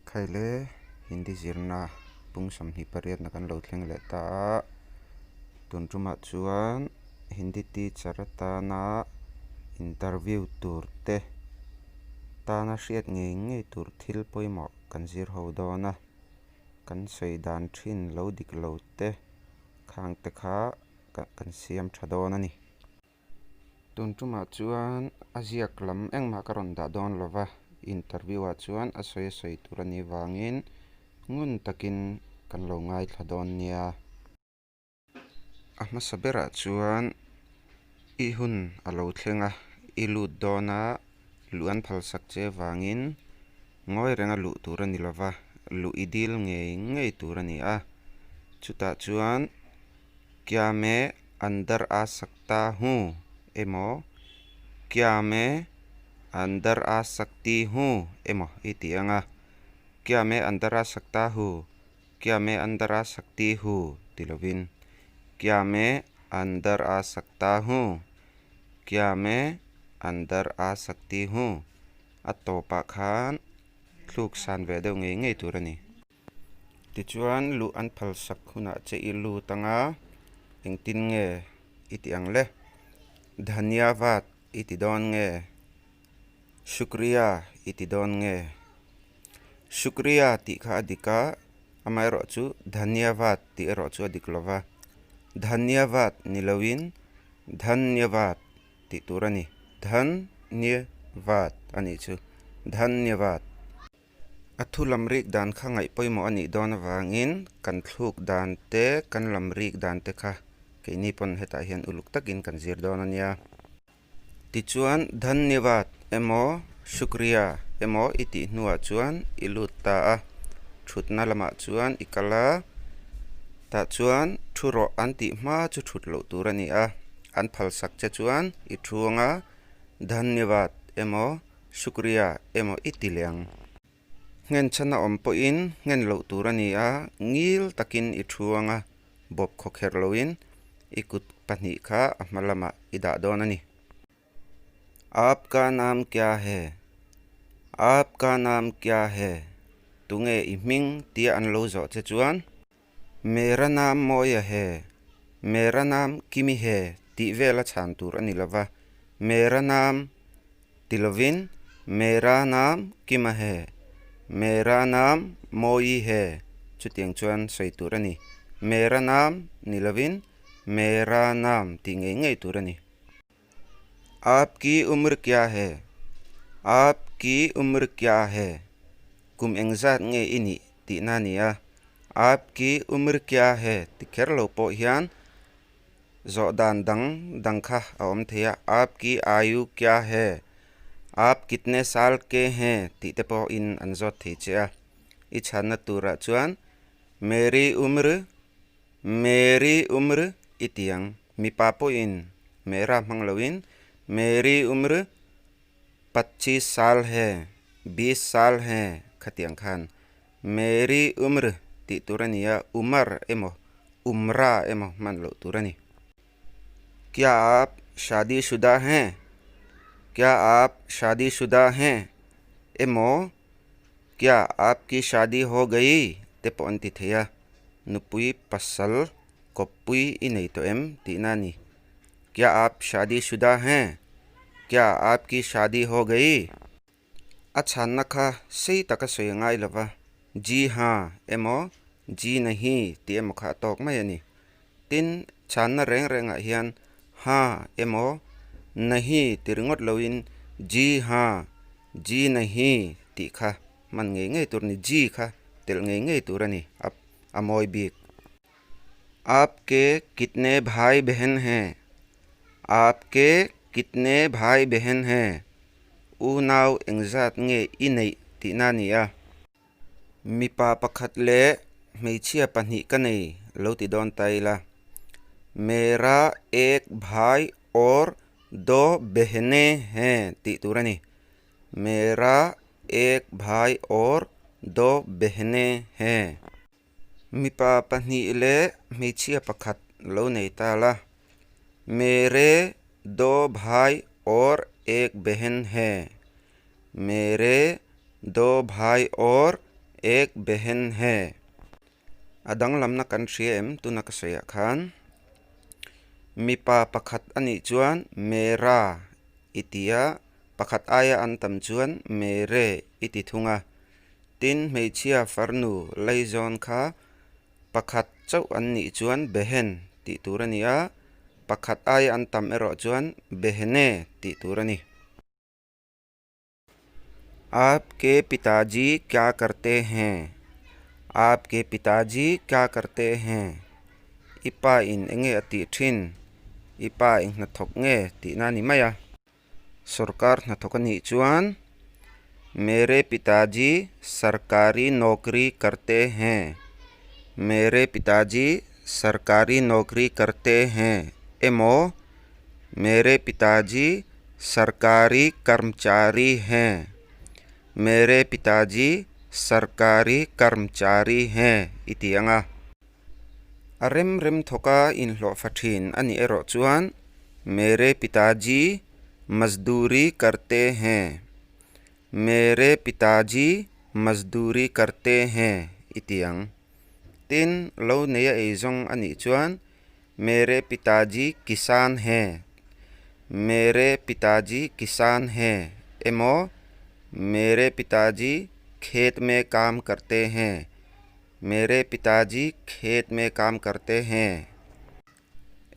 Khaile Hindi zirna pung 28na kan lo thleng leh ta a, tun tumah chuan Hindi teacher atana interview tur te tana hriat ngei ngei tur thil pawimawh kan zir ho dawn a, kan sawi dan thin lo dik lo te khang te kha kan siam tha dawn a ni. Tun tumah chuan a ziak lam engmah ka rawn dah dawn lo va, interview ah chuan a sawi a sawi tur a nih vangin ngun takin kan lo ngaithla dawn nia. A hmasa berah chuan i hun a lo thleng a, i lut dawn a, luh an phalsak che vangin ngawi renga luh tur a ni lo va, luh i dil ngei ngei tur a ni a. Chutah chuan Kya me andar aa sakta hu emaw Kya me andar aa sakti hu emaw i ti ang a, Kya me andar aa sakta hu, Kya me andar aa sakti hu ti lovin Kya me andar aa sakta hu, Kya me andar aa sakti hu a tawpah khan thluk san ve deuh ngei ngei tur a ni. Tichuan, luh an phalsak hunah che i lut anga engtin nge i ti ang le? Dhanyavad i ti dawn nge? Shukriya i ti dawn nge? Shukriya tih kha a dik a, amaherawhchu Dhanyavad tih erawh chu a dik lo va. Dhanyavad ni loin Dhanyavad tih tur a ni. Dhanyavad a nih chu. Dhanyavad. A thu lam rik dan kha ngaih pawimawh a nih dawn avangin kan thluk dan te, kan lam rik dan te kha keini pawn hetah hian uluk takin kan zir dawn a nia. Tichuan, Dhanyavad emaw Shukriya emaw i tih hnuah chuan i lut ta a, thutna lamah chuan i kal a, tah chuan thu rawh an tih hma chu thut loh tur a ni a, an phalsak che chuan i thu anga Dhanyavad emaw Shukriya emaw i ti leh ang. Nghen chhan a awm pawhin nghen loh tur a ni a, ngil takin i thu ang a, bawp khawkherh loin i kut pahnih kha a hma lamah i dah dawn a ni. Aapka naam kya hai? Aapka naam kya hai? Tunge i hming tia an lo zawh che chuan? Mera naam Mawia he, Mera naam Kimi he tih vela chhan tur a ni lova, Mera naam ti lovin Mera naam Kima he, Mera naam Mawi he chutiang chuan sawi tur a ni. Mera naam ni lovin Mera naam tih ngei ngei tur a ni. Aap ki umr kya hai? Aap ki umr kya hai? Kum engzat nge i nih tihna a ni a. Aap ki umr kya hai ti kher lo pawh hian zawh dan dang dang kha a awm thei a. Aap ki aayu kya hai? Aap kitne saal ke hai? tih te pawhin an zawt thei che a. I chhanna turah chuan Meri umr Meri umr i ti ang. Mipa pawhin Mera hmang loin Meri umr pachis saal he, bis saal he khatiang khan Meri umr tih tur a ni a, Umar emaw Umra emaw hman loh tur a ni. Kya aap shadi shuda hain? Kya aap shadi shuda hain? emaw Kya aapki shadi ho gayi? te pawh an ti thei a, nupui pasal kawppui i nei tawh em tihna a ni. Kya aap shadi shuda hain? Kya aapki shadi ho gayi? A chhanna kha sei taka sawi a ngai lo va, Ji ha emaw Ji nahi tih emaw kha a tawk mai a ni. Tin, chhanna reng rengah hian ha emaw nahi ti ringawt loin ji ha, ji nahi tih kha hman ngei ngei tur a ni, ji kha telh ngei ngei tur a ni, a a mawi bik. Aapke kitne bhai behen hain? Aapke kitne bhai behen hain? Unau engzat nge i neih tihna a ni a. Mipa pakhat leh hmeichhia pahnih ka nei lo ti dawn ta ila. Mera ek bhai aur do behne hain tih tur a ni. Mera ek bhai aur do behne hain. Mipa pahnih leh hmeichhia pakhat lo nei ta la. Mere do bhai aur ek behen hain. Mere do bhai aur Ek behen he. A danglamna kan hria em tuna ka sawiah khan mipa pakhat a nih chuan mera i ti a, pakhat aia an tam chuan mere i ti thung a. Tin, hmeichhia farnu laizawn kha pakhat chauh an nih chuan behen tih tur a ni a, pakhat aia an tam erawh chuan behene tih tur a ni. आपके पिताजी क्या करते हैं? आपके पिताजी क्या करते हैं? I pa in enge a tih thin? I pa eng hnathawk nge tihna a ni mai a. Sorkar hnathawk a nih chuan Mere pitaji sarkari nokri karte hain, Mere pitaji sarkari nokri karte hain emaw Mere pitaji sarkari karmchari hain, Mere pitaji sarkari karmchari hain i ti ang a. A rem rem thawka inhlawhfa thin a nih erawh chuan Mere pitaji mazduri karte hain, Mere pitaji mazduri karte hain i ti ang. Tin, lo neia eizawng a nih chuan Mere pitaji kisan hain, Mere pitaji kisan hain emaw Mere pitaji khet mein kaam karte hain, Mere pitaji khet mein kaam karte hain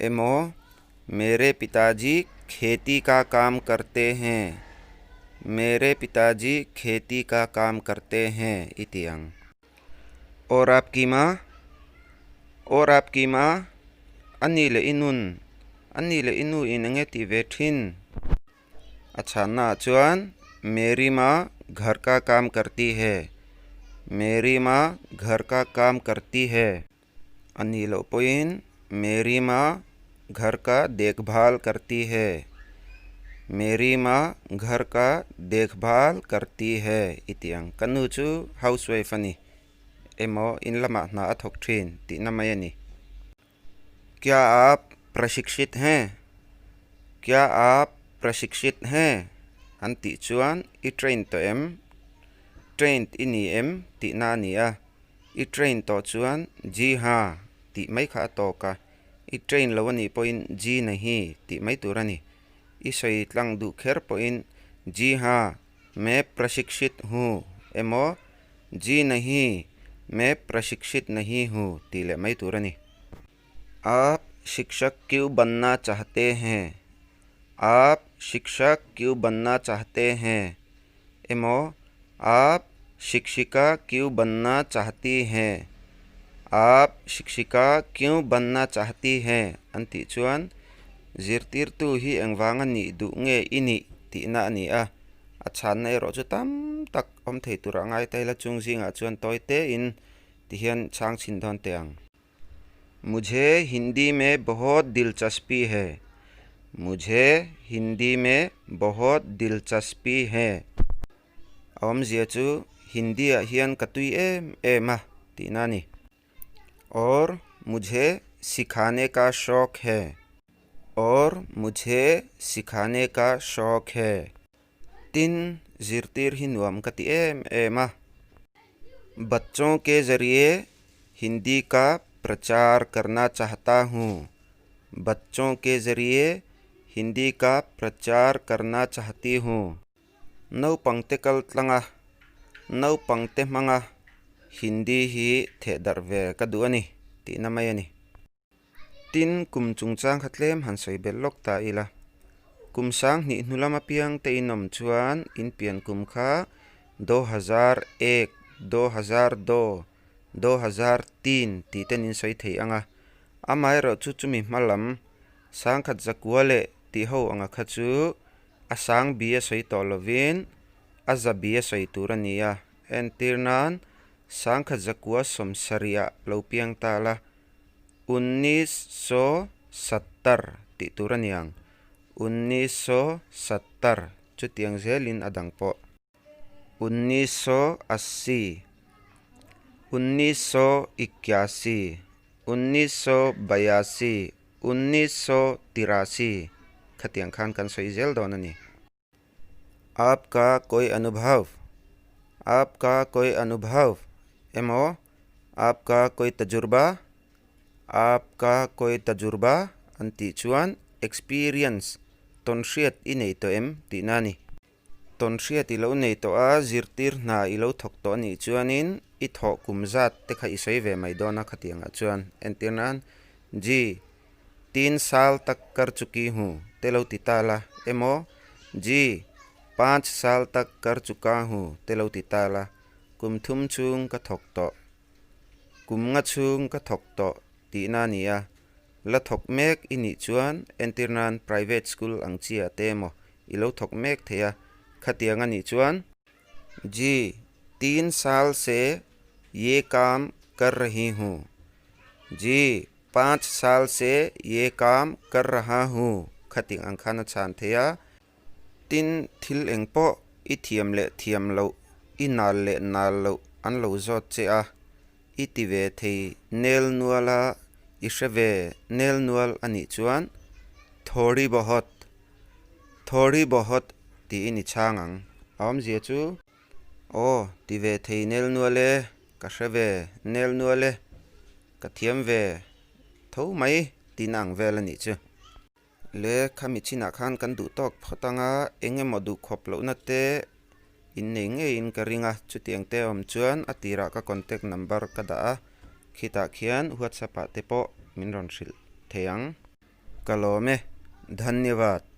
emaw Mere pitaji kheti ka kaam karte hain, Mere pitaji kheti ka kaam karte hain i ti ang. Aur aapki maa? Aur aapki maa? A ni leh i nun? A ni leh i nu in enge tih ve thin? A chhanna ah chuan Meri maa ghar ka kaam karti hai, Meri maa ghar ka kaam karti hai. A nih loh pawhin Meri maa ghar ka dekhbhal karti hai, Meri maa ghar ka dekhbhal karti hai i tih ang. Ka nu chu housewife a ni emaw in lamah hna a thawk thin tihna mai a ni. Kya aap prashikshit hain? Kya aap prashikshit hain? An tih chuan i train tawh em? Trained i ni em? Tihna a ni a. I train tawh chuan ji ha tih mai kha a tawk a. I train lo a nih pawhin ji nahi tih mai tur a ni. I sawi tlang duh kher pawhin ji ha main prashikshit hu emaw ji nahi main prashikshit nahi hu tih leh mai tur a ni. Aap shikshak kyu banna chahte hain? Aap shikshak kyu banna chahte hain? Emaw aap shikshika kyu banna chahti hain? Aap shikshika kyu banna chahti hain? An tih chuan zirtirtu hi engvanga nih duh nge i nih tihna a ni a. A chhanna erawh chu tam tak awm thei turah ngai ta ila chung zingah chuan tawi tein tihian chhang chhin dawn teh ang. Mujhe Hindi mein bahut dilchaspi hai, Mujhe Hindi mein bahut dilchaspi hai. A awmzia chu Hindi ah hian ka tui em em a tihna a ni. Aur mujhe sikhane ka shauk hai, Aur mujhe sikhane ka shauk hai. Tin, zirtir hi nuam ka ti em em a. Bachchon ke zariye Hindi ka prachar karna chahta hu. Bachchon ke zariye Hindi ka prachar karna chahti hu. Naupangte kal tlang a, naupangte hmang a Hindi hi thehdarh ve ka duh a ni tihna mai a ni. Tin, kum chungchang kha tlem han sawi belh lawk ta ila. Kum sang hnih hnu lam apiang te in awm chuan in pian kum kha do hazar ek, do hazar do, do hazar tin tih ten in sawi thei ang a. Amaherawh chu chumi hma lam sangkhat zakua leh tih ho anga kha chu a sang bi a sawi tawh lovin a za bi a sawi tur a ni a. Entir nan sangkhat zakua sawmsarih ah lo piang ta la. Unnis so sattar tih tur a ni ang. Unnis so sattar chutiang zelin a dang pawh. Unnis so assi, unnis so ikyasi, unnis so bayasi, unnis so tirasi khatiang khan kan sawi zel dawn a ni. Aapka koi anubhav, aapka koi anubhav. Emaw, Aapka koi tajurba? Aapka koi tajurba? an tih chuan experience, tawnhriat i nei tawh em? tihna a ni. Tawnhriat i lo nei tawh a, zirtir hna i lo thawk tawh a nih chuanin i thawh kum zat te kha i sawi ve mai dawn a khatiangah chuan. Entir nan, Ji, teen saal tak kar chuki hu te lo ti ta la emaw, Ji, paanch saal tak kar chuka hu te lo ti ta la, kum thum chhung ka thawk tawh, kum nga chhung ka thawk tawh tihna a ni a. La thawk mek i nih chuan entir nan private school ang chi ah te emaw i lo thawk mek thei a, khatiang a nih chuan. Ji, teen saal se ye kaam kar rahi hu. Ji, paanch saal se ye kaam kar raha hu khatiang ang khan a chhan thei a. Tin, thil eng pawh i thiam leh thiam loh, i nal leh nal loh an lo zawt che a, i ti ve thei nel nual a, i hre ve nel nual a nih chuan Thori Bohot, Thori Bohot tiin i chhang ang. A awmzia chu, Aw, ti ve thei nel nual e, ka hre ve nel nual e, ka thiam ve tho mai tiin a ang vel a nih chu. Le khami chinah khan kan duh tawk phawt ang a, eng emaw duh khawp lohna te in nei ngeiin ka ring a, chutiang te awm chuan a tirah ka contact number ka dah a, khitah khian whatsapp ah te pawh min rawn hrilh thei ang. Ka lawm e. Dhanyavad.